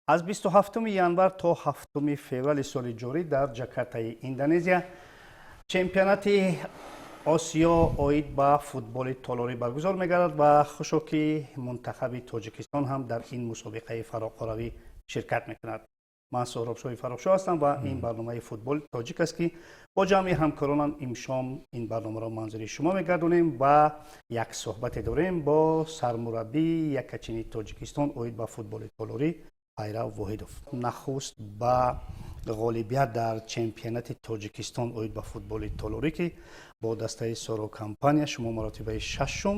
Аз 27 январ то 7 феврали соли ҷорӣ дар Ҷакартаи Индонезия чемпионати Осиё оид ба футболи толорӣ баргузор мегардад ва хушо ки мунтахаби Тоҷикистон ҳам дар ин мусобиқаи фароқоравӣ ширкат мекунад. Ман Соҳробшоҳи Фаррухшоҳ ҳастам ва ин барномаи «Футболи тоҷик» аст, ки бо ҷамъи ҳамкоронам имшом ин барномаро манзури шумо мегардонем ва як суҳбате дорем бо сармураббии яккачини Тоҷикистон оид ба футболи толорӣ Пайрав Воҳидов. Нахуст ба ғолибият дар чемпионати Тоҷикистон оид ба футболи толорӣ, ки бо дастаи Соро Компания шумо маротибаи шашум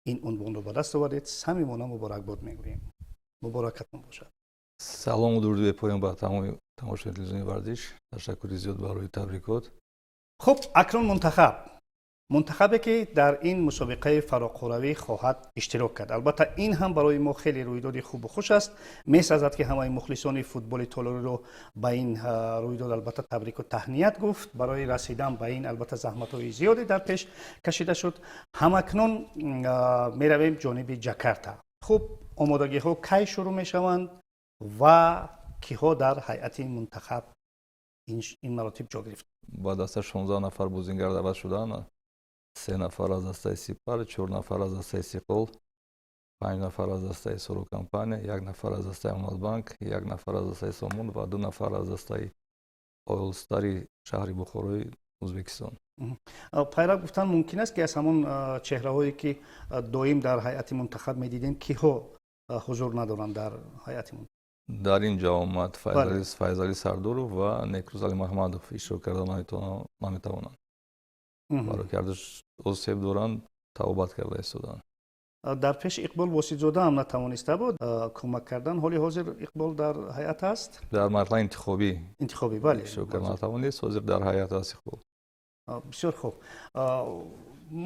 ин унвонро ба даст овардед, самимона муборакбод мегӯем. Муборакатон бошад. Салому дуруди бепоён ба тамоми тамошои телевизиони «Варзиш». Ташаккури зиёд барои табрикот. Хуб, акнун мунтахаб, мунтахабе ки дар ин мусобиқаи фароқоравӣ хоҳад иштирок кард. Албатта, ин ҳам барои мо хеле рӯйдоди хубу хуш аст. Месазад, ки ҳамаи мухлисони футболи толориро ба ин рӯйдод, албатта, табрику таҳният гуфт. Барои расидан ба ин, албатта, заҳматҳои зиёде дар пеш кашида шуд. Ҳамакнун меравем ҷониби Ҷакарта. Хуб, омодагиҳо кай шурӯъ мешаванд ва киҳо дар ҳайати мунтахаб ин маротиб ҷо гирифт? Ба даста 16 нафар бозингар даъват шуданд: се нафар аз дастаи Сипар, чор нафар аз дастаи Истиқлол, панҷ нафар аз дастаи Соро Компания, як нафар аз дастаи Амонатбанк, як нафар аз дастаи Сомон ва ду нафар аз дастаи Олстари шаҳри Бухорои Ӯзбекистон. Пайрав, гуфтан мумкин аст, ки аз ҳамон чеҳраҳое, ки доим дар ҳайати мунтахаб медидем, киҳо ҳузур надоранд дар ҳайати мунтахаб? Дар ин ҷо омад Файзалӣ Сардоров ва Некрӯз Алимаҳмадов иштирок карда наметавонанд, барои ки ҳардуш осеб доранд, табобат карда истоданд. Дар пеш Иқбол Воситзода ҳам натавониста буд кӯмак кардан. Ҳоли ҳозир Иқбол дар ҳайат аст? Дар марҳилаи интихобӣ. Интихобӣ, бале. Иштирок карда натавонист, ҳозир дар ҳайат аст Иқбол. Бисёр хуб.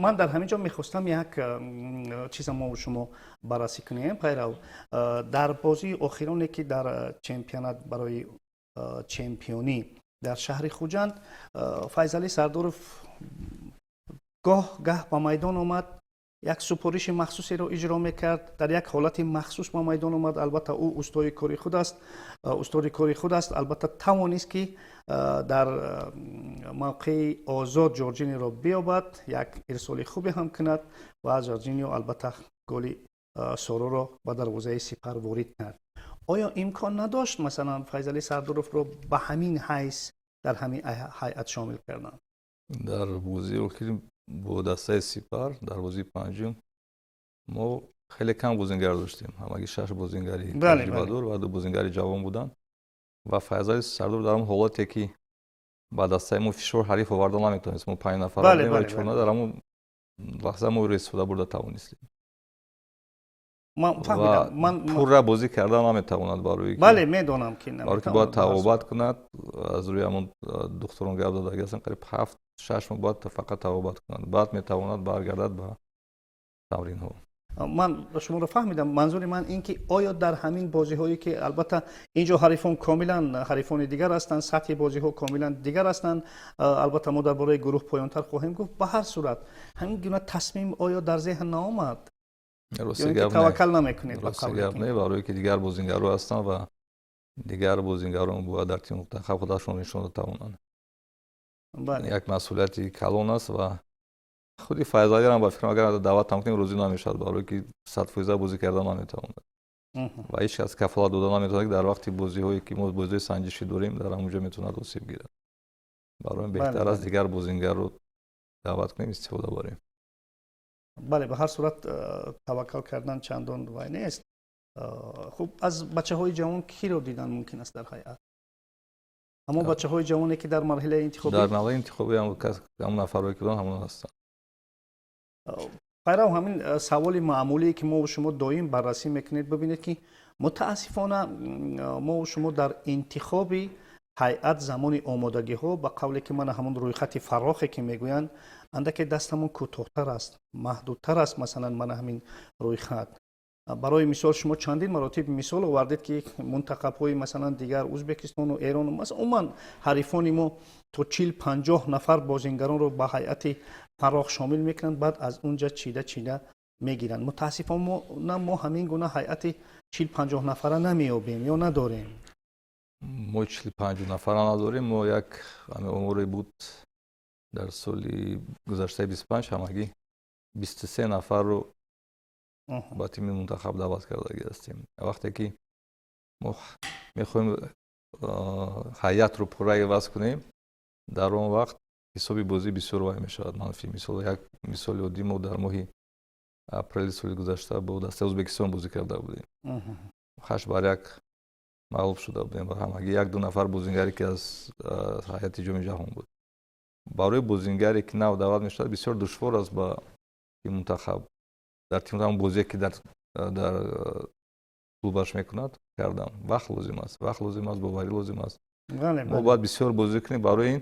Ман дар ҳамин ҷо мехостам як чиза мо шумо баррасӣ кунем, Пайрав. Дар бозии охироне, ки дар чемпионат барои чемпионӣ дар шаҳри Хуҷанд, Файзалӣ Сардоров гоҳ гаҳ ба майдон омад, як супориши махсусеро иҷро мекард, дар як ҳолати махсус ба майдон омад. Албатта, ӯ устои кори худ аст, устоди кори худ аст. Албатта, тавонист, ки дар мавқеи озод Ҷорҷиниро биёбад, як ирсоли хубе ҳам кунад ва Ҷорҷинио, албатта, голи Сороро ба дарвозаи Сипар ворид кард. Оё имкон надошт, масалан, Файзалӣ Сардоровро ба ҳамин ҳайс дар ҳамин ҳайат шомил кардан? Дар бозии охири бо дастаи Сипар, дар бозии панҷум, мо хеле кам бозингар доштем, ҳамагӣ шаш бозингари таҷрибадор ва ду бозингари ҷавон буданд ва Файзали Сардор дар он ҳолате, ки ба дастаи мо фишор ҳариф оварда наметавонист, мо панҷ нафар будем ва чор, дар ҳамон лаҳза мо ӯро истифода бурда тавонистем. Ман фаҳмидам, ман пурра бозӣ карда наметавонад, барои Бале, медонам, ки барои ки бояд табобат кунад. Аз рӯи ҳамон духтурон гап задаги ҳастанд, қариб 7-6 моҳ бояд фақат табобат кунад, баъд метавонад баргардад ба тамринҳо. Ман шуморо фаҳмидам. Манзури ман ин ки оё дар ҳамин бозиҳое, ки албатта инҷо ҳарифон комилан ҳарифони дигар ҳастанд, сатҳи бозиҳо комилан дигар ҳастанд, албатта, мо дар бораи гурӯҳ поёнтар хоҳем гуфт, ба ҳар сурат ҳамин гуна тасмим оё дар зеҳн наомад? Таваккал намекунед? Рости гап, не, барое ки дигар бозингаро ҳастанд ва дигар бозингарон бояд дар тими мунтахаб худашон нишон дода тавонанд. Як масъулияти калон аст ва худи Файзалиам, ба фикрам, агар даъватам кунем, розӣ намешавад, барое ки 100% бозӣ карда наметавонад ва ҳеҷ кас кафолат дода наметавонад, ки дар вақти бозиҳое, ки мо бозиҳои санҷишӣ дорем, дар ҳамонҷо метавонад осеб гирад. Барои ин беҳтар аст дигар бозингарро даъват кунем, истифода барем. Бале, ба ҳар сурат таваккал кардан чандон вай нест. Хуб, аз бачаҳои ҷавон киро дидан мумкин аст дар ҳайат? Ҳамон бачаҳои ҷавоне, ки дар марҳилаи интихобӣ? Дар марҳилаи интихобӣ ҳамон нафарҳое, ки буданд, ҳамон ҳастанд. Пайрав, ҳамин саволи маъмулие, ки мо шумо доим баррасӣ мекунед. Бибинед, ки мутаассифона мо шумо дар интихоби ҳайат замони омодагиҳо, ба қавле ки мана ҳамон рӯйхати фаррохе, ки мегӯянд, андаке дастамон кӯтоҳтар аст, маҳдудтар аст. Масалан, мана ҳамин рӯйхат, барои мисол, шумо чандин маротиб мисол овардед, ки мунтахабҳои, масалан, дигар, Ӯзбекистону Эрону, масалан, умуман ҳарифони мо то 40-50 нафар бозингаронро ба ҳайати фарох шомил мекунанд, баъд аз он ҷа чида чида Мегиранд. Мутаассифона, мо ҳамин гуна ҳайати 40-50 нафара намеёбем ё надорем. Мо 40-50 нафара надорем. Мо як ҳамин оморе буд дар соли гузаштаи 25, ҳамагӣ 23 нафарро ба тими мунтахаб даъват кардагӣ ҳастем. Вақте ки мо мехоҳем ҳайатро пурра иваз кунем, дар он вақт ҳисоби бозӣ бисёр вай мешавад, манфӣ. Мисол, як мисоли оддӣ: мо дар моҳи апрели соли гузашта бо дастаи Ӯзбекистон бозӣ карда будем, 8-1 мағлуб шуда будем ва ҳамагӣ як ду нафар бозингаре, ки аз ҳайати Ҷоми ҷаҳон буд. Барои бозингаре, ки нав даъват мешавад, бисёр душвор аст ба тими мунтахаб, дар тими ҳамон бозие, ки дар клубаш мекунад, кардан. Вақт лозим аст, вақт лозим аст, боварӣ лозим аст. Мо бояд бисёр бозӣ кунем. Барои ин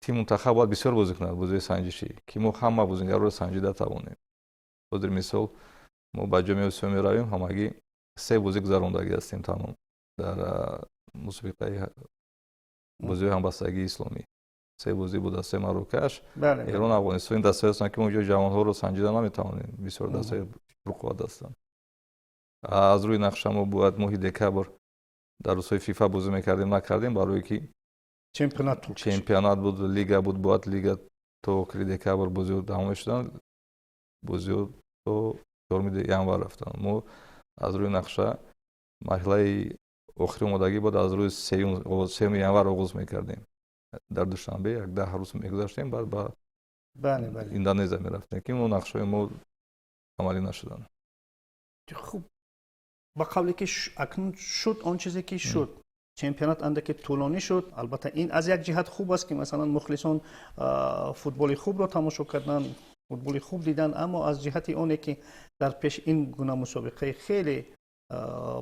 тими мунтахаб бояд бисёр бозӣ кунад, бозиҳои санҷишӣ, ки мо ҳама бозингарро санҷида тавонем. Ҳозир, мисол, мо ба Ҷоми Осиё меравем, ҳамагӣ се бозӣ гузарондагӣ ҳастем тамом дар мусобиқаи бозиҳои ҳамбастагии исломӣ. Се бозӣ бо дастаи Марокаш, Эрон, Афғонистон. Ин дастаҳое ҳастанд, ки мо онҷо ҷавонҳоро санҷида наметавонем, бисёр дастаи пурқувват ҳастанд. Аз рӯи нақша мо бояд моҳи декабр дар рӯзҳои ФИФА бозӣ мекардем, накардем, барое ки чемпионат. Чемпионат буд, лига буд, бояд лига то охири декабр бозиҳо тамом мешуданд. Бозиҳо то 4-уми январ рафтанд. Мо аз рӯи нақша марҳилаи охири омодагӣ бояд аз рӯзи 3-юми январ оғоз мекардем. Дар Душанбе як 10 рӯз мегузаштем, баъд ба Индонезия мерафтем, ки мо нақшаҳои мо амалӣ нашуданд. Хуб, ба қавле ки акнун шуд он чизе, ки шуд, чемпионат андаке тӯлонӣ шуд. Албатта, ин аз як ҷиҳат хуб аст, ки масалан мухлисон футболи хубро тамошо карданд, футболи хуб диданд, аммо аз ҷиҳати оне, ки дар пеш ин гуна мусобиқаи хеле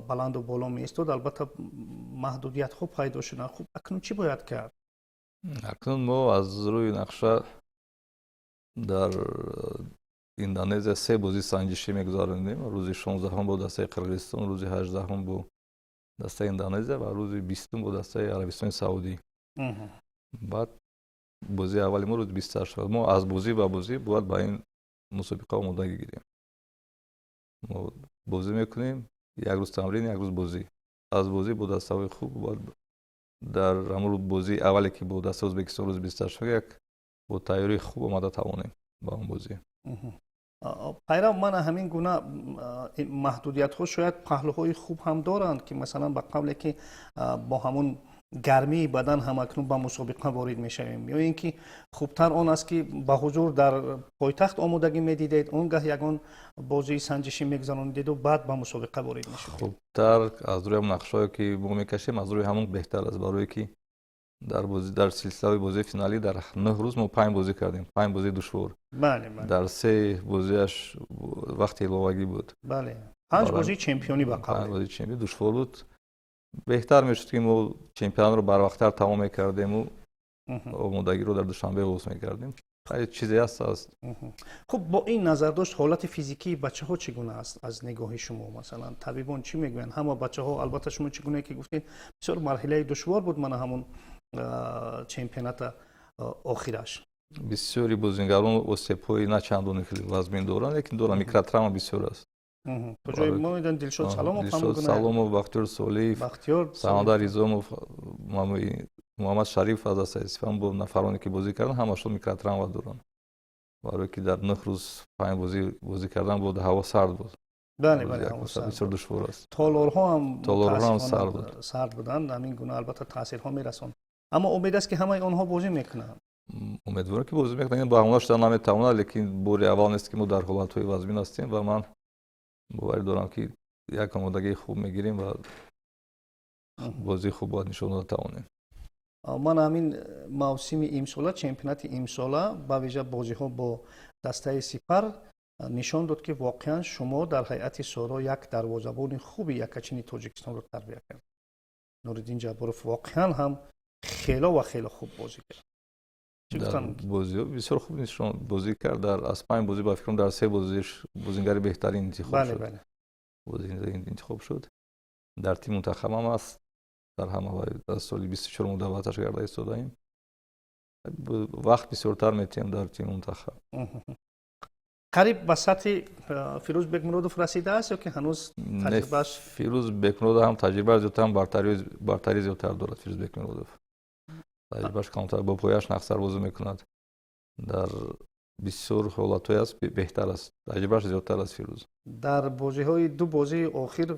баланду боло меистод, албатта, маҳдудиятҳо пайдо шуданд. Хуб, акнун чӣ бояд кард? Акнун мо аз рӯи нақша дар Индонезия се бозии санҷишӣ мегузаронем: рӯзи 16-ҳум бо дастаи Қирғизистон, рӯзи 18-ҳум бо дастаи Индонезия ва рӯзи 20-ум бо дастаи Арабистони Саудӣ. Баъд бозии аввали мо рӯзи 28. Мо аз бозӣ ба бозӣ бояд ба ин мусобиқа омодагӣ гирем. Мо бозӣ мекунем, як рӯз тамрин, як рӯз бозӣ. Аз бозӣ бо дастаҳои хуб бояд дар ҳамон бозии аввале, ки бо дастаи Ӯзбекистон рӯзи 28, як бо тайёрии хуб омада тавонем ба он бозӣ. Пайрав, мана ҳамин гуна маҳдудиятҳо шояд паҳлӯҳои хуб ҳам доранд, ки масалан, ба қавле ки бо ҳамон гармии бадан ҳам акнун ба мусобиқа ворид мешавем, ё ин ки хубтар он аст, ки ба ҳузур дар пойтахт омодагӣ медидед, он гаҳ ягон бозии санҷишӣ мегузаронидеду баъд ба мусобиқа ворид мешудед? Хубтар аз рӯи ҳамон нақшаҳое, ки мо мекашем, аз рӯи ҳамон беҳтар аст, барое ки дар бозӣ, дар силсилаи бозии финалӣ дар 9 рӯз мо панҷ бозӣ кардем, панҷ бозии душвор. Дар се бозиаш вақти иловагӣ буд. Бале, панҷ бозии чемпионӣ, ба қавл. Бозии чемпионӣ душвор буд. Беҳтар мешуд, ки мо чемпионатро барвақттар тамом мекардему омодагиро дар Душанбе оғоз мекардем. Чизе ҳаст, аст. Хуб, бо ин назардошт ҳолати физикии бачаҳо чӣ гуна аст аз нигоҳи шумо? Масалан, табибон чӣ мегӯянд? Ҳама бачаҳо, албатта, шумо чӣ гуна ки гуфтед, бисёр марҳилаи душвор буд мана ҳамон чемпионата охираш. Бисёри бозингарон осебҳои на чандоне хеле вазмин доранд, лекин доранд, микротравма бисёр аст. То ҷои мо медонем, Дилшод Саломов. Дилшод Саломов, Бахтиёр Солиев, Самандар Изомов, Муҳаммад Шариф аз дастаи Сипаҳ, бо нафароне, ки бозӣ карданд, ҳамашон микротравма доранд, барое ки дар 9 рӯз панҷ бозӣ бозӣ кардан, бо ҳаво сард буд. Бале. Бисёр душвор аст. Толорҳо ҳам Толорҳо ҳам сард буд. Сард буданд. Ҳамин гуна, албатта, таъсирҳо мерасонд, аммо умед аст, ки ҳамаи онҳо бозӣ мекунанд. Умедворам, ки бозӣ мекунанд. Баҳона шуда наметавонад, лекин бори аввал нест, ки мо дар ҳолатҳои вазмин ҳастем, ва ман боварӣ дорам, ки як омодагии хуб мегирем ва бозии хуб бояд нишон дода тавонем. Ман ҳамин мавсими имсола, чемпионати имсола, ба вижа бозиҳо бо дастаи Сипар нишон дод, ки воқеан шумо дар ҳайати Соро як дарвозабони хуби якачини Тоҷикистонро тарбия кард. Нуриддин Ҷабборов воқеан ҳам хело ва хело хуб бозӣ кард. Бозиҳо бисёр хуб нишон бозӣ кард. Дар аз панҷ бозӣ, ба фикрам, дар се бозиш бозингари беҳтарин интихоб шуд, интихоб шуд. Дар тим мунтахаб ҳам аст, дар ҳама аз соли 24 даъваташ карда истодаем. Вақт бисёртар метиҳем дар тими мунтахаб. Қариб ба сатҳи Фирӯз Бекмуродов расидааст ё ки ҳанӯз таҷрибааш? Фирӯз Бекмуродов ҳам таҷриба зиёдтар, ҳам бартарӣ зиёдтар дорад. Фирӯз Бекмуродов таҷрибааш камтар, бо пояш нақстар бозӣ мекунад, дар бисёр ҳолатҳое аст беҳтар аст, таҷрибааш зиёдтар аст Фирӯз. Дар бозиҳои ду бозии охир,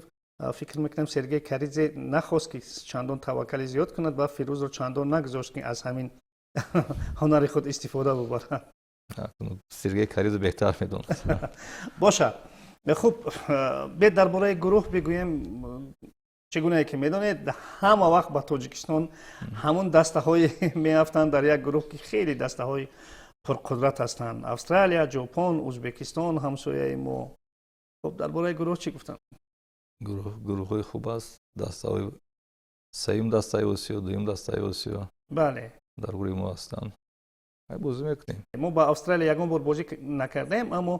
фикр мекунам, Сергей Каридзе нахост, ки чандон таваккали зиёд кунад ва Фирӯзро чандон нагузошт, ки аз ҳамин ҳунари худ истифода бубарад. Сергей Каридзе беҳтар медонад. Бошад, хуб, бед дар бораи гурӯҳ бигӯем. Чӣ гунае ки медонед, ҳама вақт ба Тоҷикистон ҳамун дастаҳое меафтанд дар як гурӯҳ, ки хеле дастаҳои пурқудрат ҳастанд: Австралия, Ҷопон, Ӯзбекистон, ҳамсояи мо. Хуб, дар бораи гурӯҳ чӣ гуфтам? Гурӯҳҳои хуб аст, дастаҳои сеюм дастаи Осиё, дуюм дастаи Осиё дар гурӯҳи мо ҳастанд. Бозӣ мекунем. Мо ба Австралия ягон бор бозӣ накардаем, аммо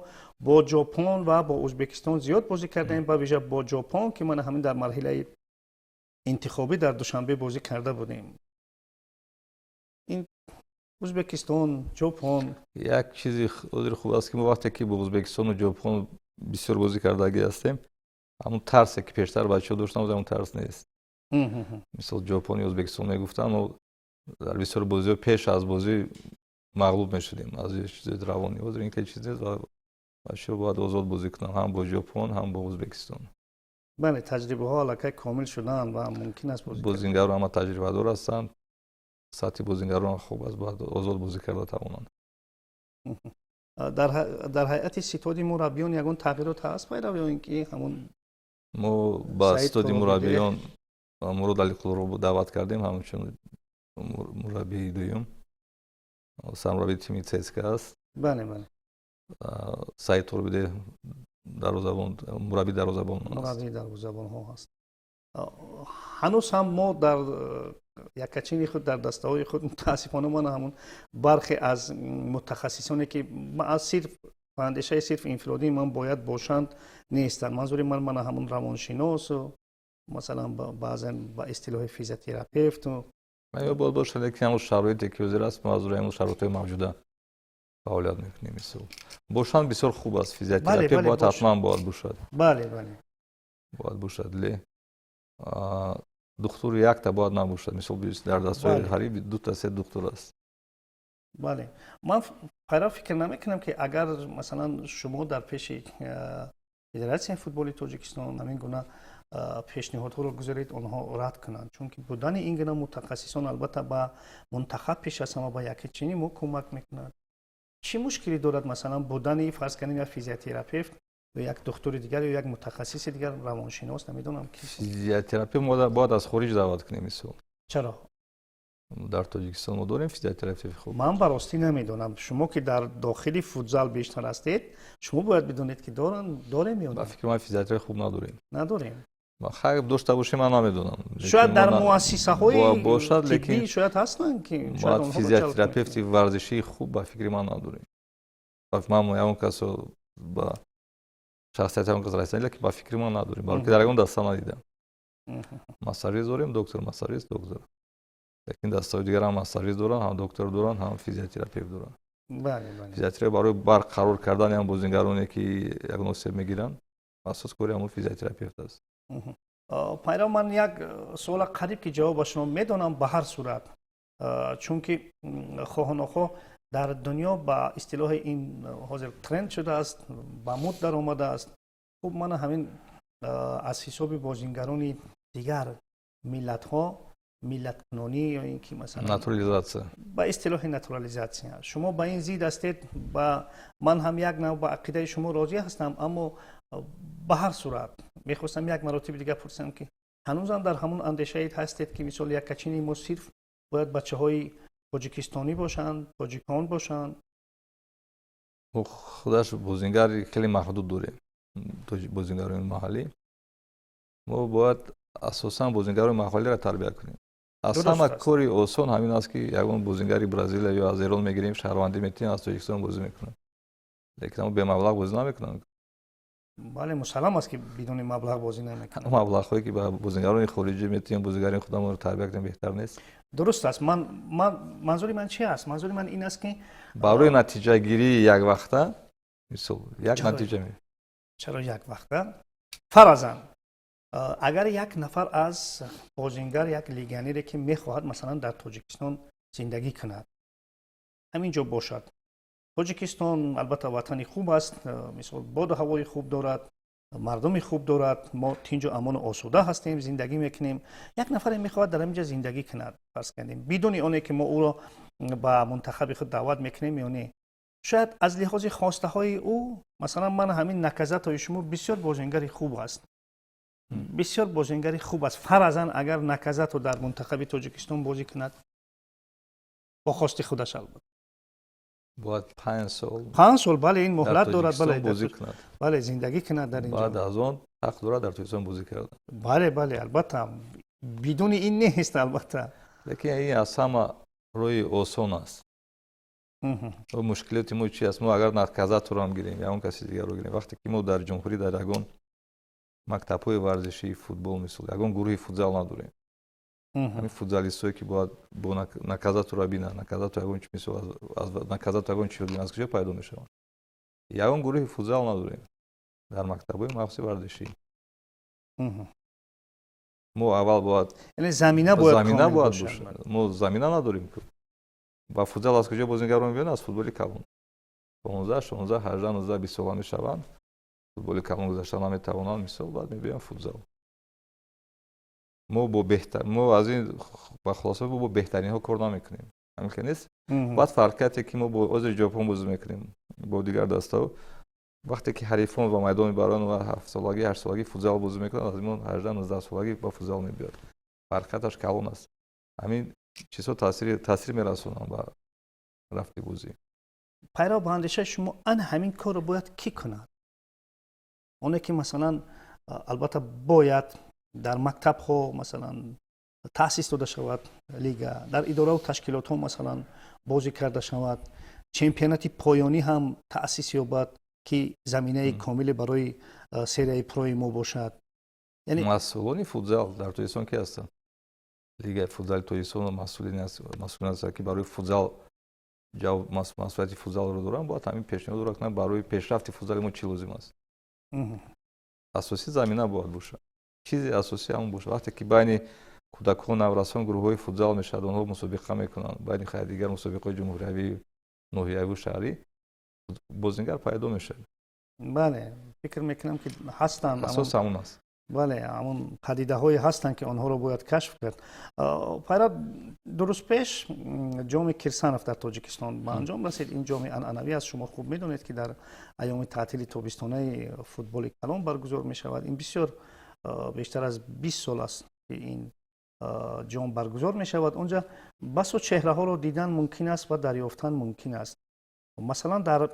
бо Ҷопон ва бо Ӯзбекистон зиёд бозӣ кардаем, ба вижа бо Ҷопон, ки мана ҳамин дар марҳилаи интихобӣ дар Душанбе бозӣ карда будем. Ин Ӯзбекистон, Ҷопон. Як чизи ҳозир хуб аст, ки мо вақте ки бо Ӯзбекистону Ҷопон бисёр бозӣ кардагӣ ҳастем, ҳамун тарсе, ки пештар бачаҳо доштанд, ҳамун тарс нест. Мисол, Ҷопон ё Ӯзбекистон мегуфтанд, мо дар бисёр бозиҳо пеш аз бозӣ мағлуб мешудем аз чизи равонӣ. Ҳозир ин чиз нест ва бачаҳо бояд озод бозӣ кунанд ҳам бо Ҷопон, ҳам бо Ӯзбекистон. Бале, таҷрибаҳо аллакай комил шудаанд ва мумкин аст. Бозингарон ҳама таҷрибадор ҳастанд, сатҳи бозингарон хуб аст, бояд озод бозӣ карда тавонанд. Дар ҳайати ситоди мураббиён ягон тағйирот ҳаст, Пайрав, ё ин ки ҳамон? Мо ба ситоди мураббиён Мурод Алиқулро даъват кардем ҳамчун мураббии дуюм, сармураббии тими ЦСКА аст. бале бале Саид Торбиде дарвозабон, мураббии дарвозабон. Мураббии дарвозабонҳо ҳаст. Ҳанӯз ҳам мо дар якачини худ, дар дастаҳои худ, мутаассифона, ман ҳамун бархе аз мутахассисоне, ки аз сирф ба андешаи сирф инфиродии ман бояд бошанд, нестанд. Манзури ман мана ҳамун равоншиносу, масалан, баъзан ба истилоҳи физиотерапевту. Ё бояд бошад, лекин ҳамун шароите, ки ҳозир аст, мо аз рӯи ҳамун шароитҳои мавҷуда фаъолият мекунем. Мисол, бошанд, бисёр хуб аст. Физиотерапевт бояд, ҳатман бояд бошад. бале бале Бояд бошад, ле духтур якта бояд набошад. Мисол, дар дастҳои ҳариб дута, се духтур аст. Бале, ман, Пайрав, фикр намекунам, ки агар, масалан, шумо дар пеши Федератсияи футболи Тоҷикистон ҳамин гуна пешниҳодҳоро гузоред, онҳо рад кунанд, чунки будани ин гуна мутахассисон албатта ба мунтахаб, пеш аз ҳама ба якчинӣ мо кӯмак мекунад. Чӣ мушкилӣ дорад, масалан, будани, фарз кунем, як физиотерапевт ё як духтури дигар ё як мутахассиси дигар, равоншинос, намедонам ки? Физиотерапевт мо бояд аз хориҷ даъват кунем, мисол. Чаро? Дар Тоҷикистон мо дорем физиотерапевти хуб? Ман ба ростӣ намедонам. Шумо, ки дар дохили футзал бештар ҳастед, шумо бояд бидонед, ки дорем ё? Ба фикри ман, физиотерапевт хуб надорем. Надорем? Хайр, дошта бошем, ман намедонам. Шояд дар муассисаҳои бошад, лекин шояд ҳастанд, ки бояд физиотерапевти варзишии хуб, ба фикри ман, надорем. Ман ягон касо ба шахсияти ягон кас расида, лекин ба фикри ман надорем, балки дар ягон даста надидам. Массажист дорем, доктор, массажист, доктор, лекин дастаҳои дигар ҳам массажист доранд, ҳам доктор доранд, ҳам физиотерапевт доранд. Физиотерапевт барои барқарор кардани ҳам бозингароне, ки ягон осеб мегиранд, асос кори ҳамон физиотерапевт аст. Пайрав, ман як суола қариб ки ҷавобашро медонам. Ба ҳар сурат, чунки хоҳу нохоҳ дар дунё ба истилоҳи ин ҳозир тренд шудааст, ба муд даромадааст. Хуб, мана ҳамин аз ҳисоби бозингарони дигар миллатҳо миллаткунонӣ ё ин ки, масалан, Натурализация. Ба истилоҳи натурализация. Шумо ба ин зид ҳастед. Ба ман ҳам як нав ба ақидаи шумо розӣ ҳастам, аммо ба ҳар сурат мехостам як маротиби дигар пурсам, ки ҳанӯзам дар ҳамон андешаед ҳастед, ки мисол яккачини мо сирф бояд бачаҳои тоҷикистонӣ бошанд, тоҷикон бошанд? Мо худаш бозингари хеле маҳдуд дорем, бозингарони маҳаллӣ. Мо бояд асосан бозингарони маҳаллиро тарбия кунем. Аз ҳама кори осон ҳамин аст, ки ягон бозингари Бразилия ё аз Эрон мегирем, шаҳрвандӣ метиҳем, аз Тоҷикистон бозӣ мекунанд, лекин ҳамо бемаблағ бозӣ намекунанд. Бале, мусаллам аст, ки бидуни маблағ бозӣ намекунанд. Маблағҳое, ки ба бозингарони хориҷӣ метиҳем, бозингарони худамонро тарбия кунем, беҳтар нест? Дуруст аст. Ман, манзури ман чи аст? Манзури ман ин аст, ки Барои натиҷагирии яквақта Мисол, як натиҷа. Чаро як вақта? Фаразан, агар як нафар аз бозингар, як легионере, ки мехоҳад, масалан, дар Тоҷикистон зиндагӣ кунад, ҳамин ҷо бошад. Тоҷикистон албатта ватани хуб аст, мисол, боду ҳавои хуб дорад, мардуми хуб дорад, мо тинҷу амону осуда ҳастем, зиндагӣ мекунем. Як нафаре мехоҳад дар ҳамин ҷо зиндагӣ кунад, фарз кардем, бидуни оне ки мо ӯро ба мунтахаби худ даъват мекунем ё не. Шояд аз лиҳози хостаҳои ӯ, масалан, ман ҳамин Наказатои шумо бисёр бозингари хуб аст, бисёр бозингари хуб аст. Фаразан, агар Наказато дар мунтахаби Тоҷикистон бозӣ кунад бо хости худаш, албатта. Бояд 5 сол. 5 сол, бале, ин муҳлат дорад, бале. Бозӣ кунад. Бале, зиндагӣ кунад дар инҷо. Баъд аз он ҳақ дорад дар Тоҷикистон бозӣ кардан. Бале, албатта, бидуни ин нест, албатта. Лекин ин аз ҳама роҳи осон аст. Мушкилоти мо чи аст? Мо агар Наказаторам гирем, ягон каси дигарро гирем, вақте ки мо дар ҷумҳурӣ дар ягон мактабҳои варзишии футбол, мисол, ягон гурӯҳи футзал надорем. Ҳамин футзалистҳое, ки бояд бо Наказатора бинанд, Наказато ягон чи, мисол, аз Наказато ягон чи аз куҷо пайдо мешаванд? Ягон гурӯҳи футзал надорем дар мактабҳои махсуси варзишӣ. Мо аввал бояд Яъне замина бояд замина бояд бошад. Мо замина надорем. Ба футзал аз куҷо бозингарро мебиёнд? Аз футболи калон. 15, 16, 18, 19, 20 сола мешаванд, футболи калон гузашта наметавонанд, мисол, баъд мебиёнд футзал. Мо бо беҳтар, мо аз ин ба хулоса, мо бо беҳтаринҳо кор намекунем. Ҳамин хел нест? Баъд фарқияте, ки мо бо озир Ҷопон бозӣ мекунем, бо дигар дастаҳо, вақте ки ҳарифон ба майдон мебаранд ва 7-солагӣ, 8-солагӣ футзал бозӣ мекунанд, аз мо 18, 19 солагӣ ба футзал мебиёд. Фарқияташ калон аст. Ҳамин чизҳо таъсир мерасонанд ба рафти бозӣ. Пайрав, ба андешаи шумо, ан ҳамин корро бояд кӣ кунад? Оне ки, масалан, албатта, бояд дар мактабҳо, масалан, таъсис дода шавад лига, дар идораву ташкилотҳо, масалан, бозӣ карда шавад, чемпионати поёнӣ ҳам таъсис ёбад, ки заминаи комиле барои серияи прои мо бошад. Масъулони футзал дар Тоҷикистон ки ҳастанд? Лигаи футзали Тоҷикистон масъулин ҳастанд, ки барои футзал масъулияти футзалро доранд, бояд ҳамин пешниҳодро кунанд: барои пешрафти футзали мо чӣ лозим аст. Асосӣ замина бояд бошад, чизи асосӣ ҳамон бошад. Вақте ки байни кӯдакон, наврасон гурӯҳҳои футзал мешавад, онҳо мусобиқа мекунанд байни хайр дигар мусобиқаҳои ҷумҳуриявӣ, ноҳияву шаҳрӣ, бозингар пайдо мешавад. Бале, фикр мекунам, ки ҳастанд. Асос ҳамон аст. Бале, ҳамон падидаҳое ҳастанд, ки онҳоро бояд кашф кард. Пайрав, 2 рӯз пеш Ҷоми Кирсанов дар Тоҷикистон ба анҷом расид. Ин ҷоми анъанавӣ аст, шумо хуб медонед, ки дар айёми таътили тобистонаи футболи калон баргузор мешавад. Ин бисёр, бештар аз 20 сол аст, ки ин ҷом баргузор мешавад. Онҷа басо чеҳраҳоро дидан мумкин аст ва дарёфтан мумкин аст. Масалан, дар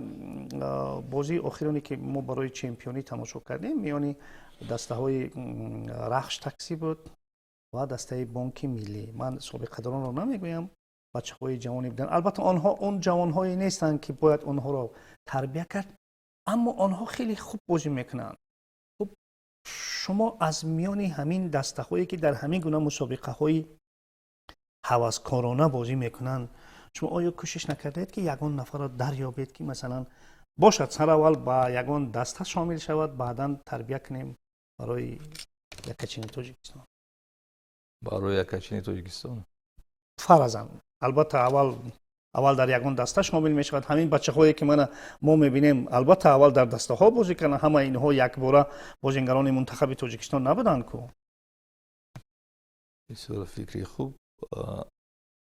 бозии охироне, ки мо барои чемпионӣ тамошо кардем, миёни дастаҳои Рахш Таксӣ буд ва дастаи Бонки Миллӣ. Ман собиқадоронро намегӯям, бачаҳои ҷавоне буданд. Албатта, онҳо он ҷавонҳое нестанд, ки бояд онҳоро тарбия кард, аммо онҳо хеле хуб бозӣ мекунанд. Хуб, шумо аз миёни ҳамин дастаҳое, ки дар ҳамин гуна мусобиқаҳои ҳаваскорона бозӣ мекунанд, шумо оё кӯшиш накардаед, ки ягон нафарро дарёбед, ки, масалан, бошад, сараввал ба ягон даста шомил шавад, баъдан тарбия кунем барои якачини Тоҷикистон? Барои якачини Тоҷикистон? Фаразан, албатта, аввал дар ягон даста шомил мешавад. Ҳамин бачаҳое, ки мана мо мебинем, албатта, аввал дар дастаҳо бозӣ карданд. Ҳама инҳо якбора бозингарони мунтахаби Тоҷикистон набуданд ку. Бисёр фикри хуб.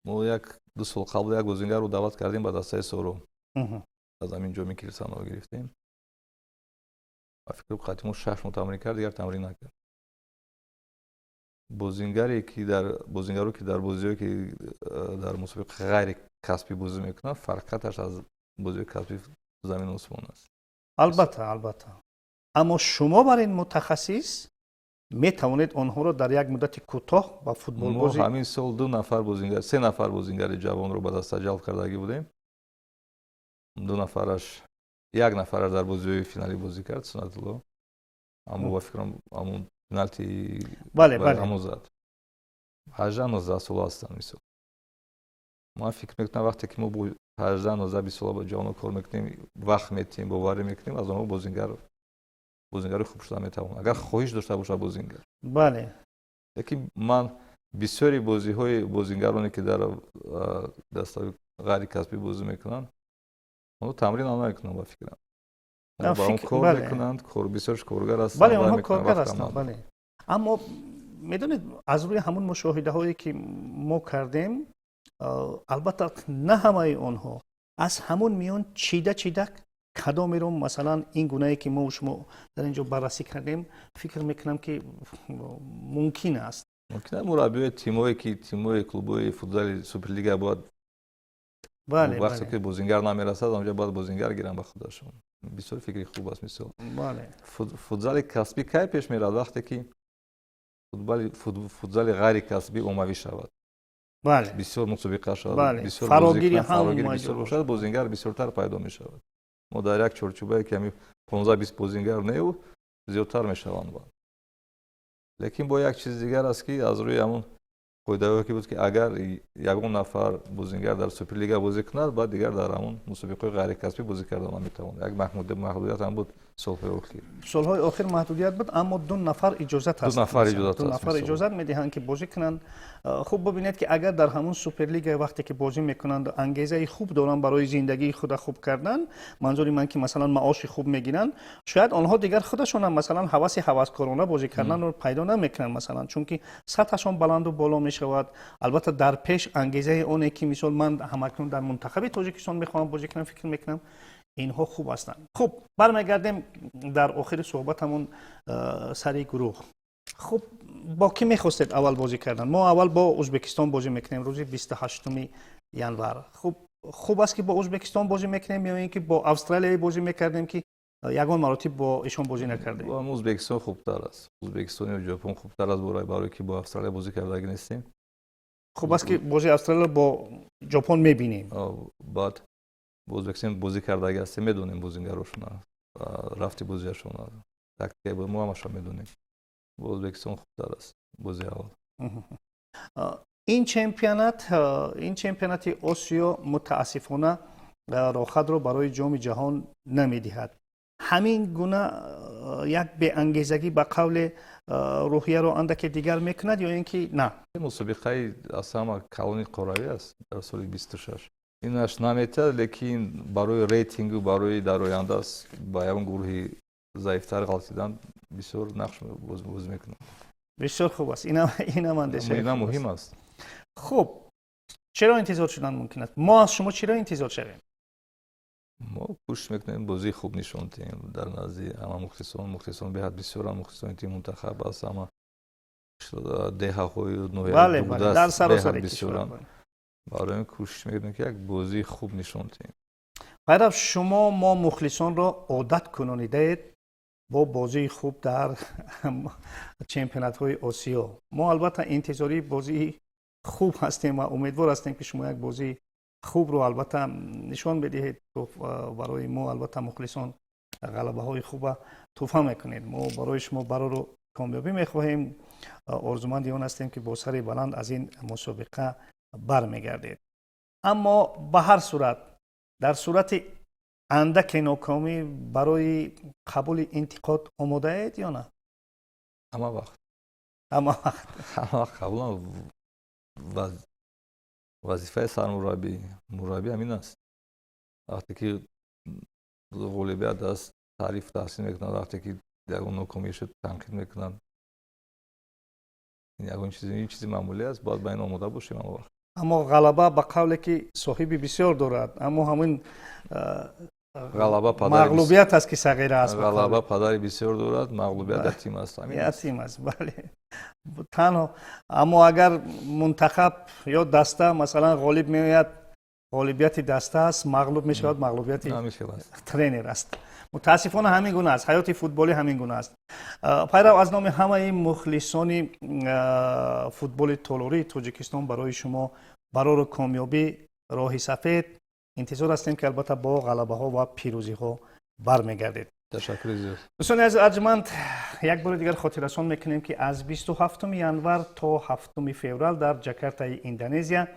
Мо як ду сол қабл як бозингарро даъват кардем ба дастаи Соро, аз ҳамин Ҷоми Кирсанова гирифтем. Ба фикру қати мо 6 моҳ тамрин кард, дигар тамрин накард. Бозингаре ки дар бозингаро, ки дар бозиҳое, ки дар мусобиқа ғайри касбӣ бозӣ мекунанд, фарқияташ аз бозиҳои касбӣ замину осмон аст. Албатта, аммо шумо бар ин мутахассис метавонед онҳоро дар як муддати кӯтоҳ ба футболбозӣ. Ҳамин сол ду нафар бозингар, се нафар бозингари ҷавонро ба даста ҷалб кардагӣ будем. Ду нафараш, як нафараш дар бозиҳои финалӣ бозӣ кард, Сунатулло, аммо ба фикрам, ҳамун пеналти Бале, бале. Ҳамон зад. 18, 19 сола ҳастанд, мисол. Ман фикр мекунам, вақте ки мо бо 18, 19, 20 сола бо ҷавонон кор мекунем, вақт метиҳем, боварӣ мекунем, аз онҳо бозингари хуб шуда метавонад, агар хоҳиш дошта бошад бозингар. Лекин ман бисёри бозиҳои бозингароне, ки дар дастаи ғайрикасбӣ бозӣ мекунанд, онҳо тамрин ҳам намекунанд, ба фикрам. Ба он кор мекунанд, бисёрш коргар ҳастанд. Бале, онҳо коргар ҳастанд, бале. Аммо медонед, аз рӯи ҳамун мушоҳидаҳое, ки мо кардем, албатта, на ҳамаи онҳо, аз ҳамун миён чида чида кадомеро, масалан, ин гунае, ки мо шумо дар ин ҷо баррасӣ кардем, фикр мекунам, ки мумкин аст. Мумкин аст, мураббиёи тимое, ки тимои клубҳои футзали Суперлига бояд, вақте ки бозингар намерасад, онҷо бояд бозингар гиранд ба худашон. Бисёр фикри хуб аст, мисол. Футзали касбӣ кай пеш меравад? Вақте ки футзали ғайрикасбӣ оммавӣ шавад, бисёр мусобиқа шавад, фарогири бисёр бошад, бозингар бисёртар пайдо мешавад. Мо дар як чорчӯбае, ки ҳами 15-20 бозингар неу, зиёдтар мешаванд. Лекин бо як чизи дигар аст, ки аз рӯи ҳамон қоидаҳое, ки буд, ки агар ягон нафар бозингар дар Суперлига бозӣ кунад, баъд дигар дар ҳамон мусобиқаҳои ғайрикасбӣ бозӣ карда наметавонад. Як маҳдудият ҳам буд солҳои охир. Солҳои охир маҳдудият буд, аммо ду нафар иҷозат ҳаст. Ду нафар иҷозат. Ду нафар иҷозат медиҳанд, ки бозӣ кунанд. Хуб, бибинед, ки агар дар ҳамон Суперлига вақте ки бозӣ мекунанд, ангезаи хуб доранд барои зиндагии худа хуб кардан, манзури ман, ки масалан, маоши хуб мегиранд, шояд онҳо дигар худашонам, масалан, ҳаваси ҳаваскорона бозӣ карданро пайдо намекунанд, масалан, чунки сатҳашон баланду боло мешавад. Албатта, дар пеш ангезаи оне, ки мисол, ман ҳамакнун дар мунтахаби Тоҷикистон мехоҳам бозӣ кунам, фикр мекунам, инҳо хуб ҳастанд. Хуб, бармегардем дар охири суҳбатамон сари гурӯҳ. Хуб, бо кӣ мехостед аввал бозӣ кардан? Мо аввал бо Ӯзбекистон бозӣ мекунем рӯзи 28 январ. Хуб, хуб аст, ки бо Ӯзбекистон бозӣ мекунем ё ин ки бо Австралия бозӣ мекардем, ки ягон маротиб бо ишон бозӣ накардем? Ӯзбекистон хубтар аст. Ӯзбекистон ё Ҷопон хубтар аст, барое ки бо Австралия бозӣ кардаги нестем. Хуб аст, ки бозии Австралия бо Ҷопон мебинем. Баъд бо Ӯзбекистон бозӣ кардаги ҳастем, медонем бозингарошона, рафти бозиашона, тактикаи мо ҳамаша медонем. Бо Ӯзбекистон хубтар аст бози аввал. Ин чемпионати Осиё, мутаассифона, роҳхатро барои Ҷоми Ҷаҳон намедиҳад. Ҳамин гуна як беангезагӣ, ба қавле, рӯҳияро андаке дигар мекунад ё ин ки на? Мусобиқаи аз ҳама калони қорравӣ аст дар соли 26. Инаш наметиҳад, лекин барои рейтингу барои дар оянда ба ягон гурӯҳи заифтар ғалтидан бисёр нақш бозӣ мекунад. Бисёр хуб аст, инам андеша. Ина муҳим аст. Хуб, чаро интизор шудан мумкин аст? Мо аз шумо чиро интизор шавем? Мо кӯшиш мекунем бозии хуб нишон диҳем дар назди ҳама мухлисон. Мухлисон беҳад бисёранд, мухлисони тими мунтахаб аз ҳама деҳаҳою ноҳияҳо бисёранд. Барои ин кӯшиш мекунем, ки як бозии хуб нишон диҳем. Пайрав, шумо мо мухлисонро одат кунонидаед бо бозии хуб дар чемпионатҳои Осиё. Мо, албатта, интизории бозии хуб ҳастем ва умедвор ҳастем, ки шумо як бозии хубро, албатта, нишон медиҳед барои мо. Албатта, мухлисон ғалабаҳои хуба тӯҳфа мекунед. Мо барои шумо барору комёбӣ мехоҳем, орзуманди он ҳастем, ки бо сари баланд аз ин мусобиқа бармегардед. Аммо ба ҳар сурат, дар сурати андаке нокомӣ, барои қабули интиқод омодаед ё на? Ҳама вақт. Ҳама вақт. Ҳама вақт қабулам. Вазифаи сармураббӣ, мураббӣ ҳамин аст: вақте ки ғолибият аст, таъриф, таҳсин мекунанд, вақте ки ягон нокомӣ шуд, танқид мекунанд. Ягон чизи, ин чизи маъмулӣ аст, бояд ба ин омода бошем ҳама вақт. Аммо ғалаба, ба қавле ки, соҳиби бисёр дорад, аммо ҳамин ғалаба мағлубият аст, ки сағира аст. Ғалаба падари бисёр дорад, мағлубият ятим аст. Ятим аст, бале. Танҳо, аммо агар мунтахаб ё даста, масалан, ғолиб меояд, ғолибияти даста аст, мағлуб мешавад, мағлубияти тренер аст. Мутаассифона, ҳамин гуна аст ҳаёти футболӣ, ҳамин гуна аст. Пайрав, аз номи ҳамаи мухлисони футболи толории Тоҷикистон барои шумо барору комёбӣ, роҳи сафед. Интизор ҳастем, ки, албатта, бо ғалабаҳо ва пирӯзиҳо бармегардед. Ташаккури зиёд. Дӯстони азиз арҷманд, як бори дигар хотиррасон мекунем, ки аз 27 январ то 7 феврал дар Ҷакартаи Индонезия.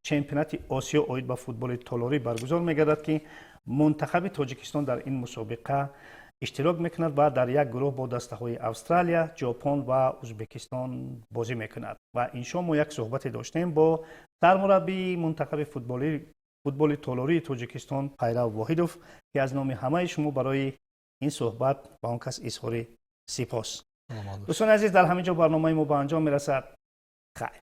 Чемпионати Осиё оид ба футболи толорӣ баргузор мегардад, ки мунтахаби Тоҷикистон дар ин мусобиқа иштирок мекунад ва дар як гурӯҳ бо дастаҳои Австралия, Ҷопон ва Ӯзбекистон бозӣ мекунад. Ва ин шом мо як суҳбате доштем бо сармураббии мунтахаби футболи толории Тоҷикистон Пайрав Воҳидов, ки аз номи ҳамаи шумо барои ин суҳбат ба он кас изҳори сипос. Дӯстони азиз, дар ҳамин ҷо барномаи мо ба анҷом мерасад. Хайр.